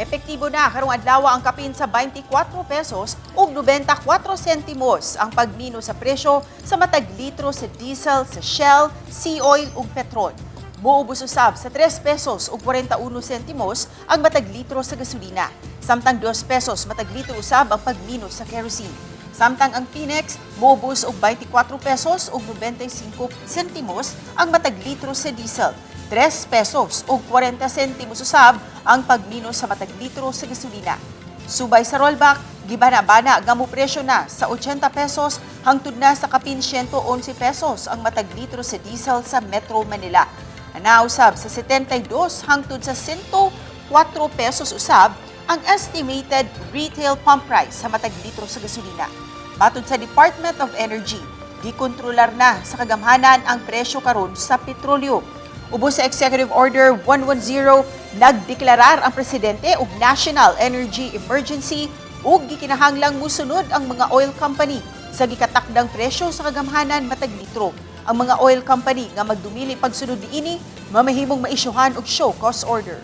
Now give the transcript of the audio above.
Epektibo na karong adlaw ang kapin sa 24 pesos ug 94 sentimos ang pagmino sa presyo sa matag litro sa diesel sa Shell, Sea Oil ug Petron. Muubos usab sa 3 pesos ug 41 sentimos ang matag litro sa gasolina. Samtang 2 pesos matag litro usab ang pagmino sa kerosene. Samtang ang Phoenix muubos og 24 pesos ug 95 sentimos ang matag litro sa diesel. 3 pesos ug 40 sentimos usab ang pagmino sa matag litro sa gasolina. Subay sa rollback, gibana-bana nga presyo na sa 80 pesos hangtod na sa kapin 111 pesos ang matag litro sa diesel sa Metro Manila. Ana usab sa 72 hangtod sa 104 pesos usab ang estimated retail pump price sa matag litro sa gasolina. Matod sa Department of Energy, gikontrolar na sa kagamhanan ang presyo karon sa petrolyo. Ubos sa Executive Order 110, nagdeklarar ang presidente og National Energy Emergency ug gikinahanglang musunod ang mga oil company sa gikatakdang presyo sa kagamhanan matag litro. Ang mga oil company nga magdumili pagsunod niini mamahimong maisyuhan og show cause order.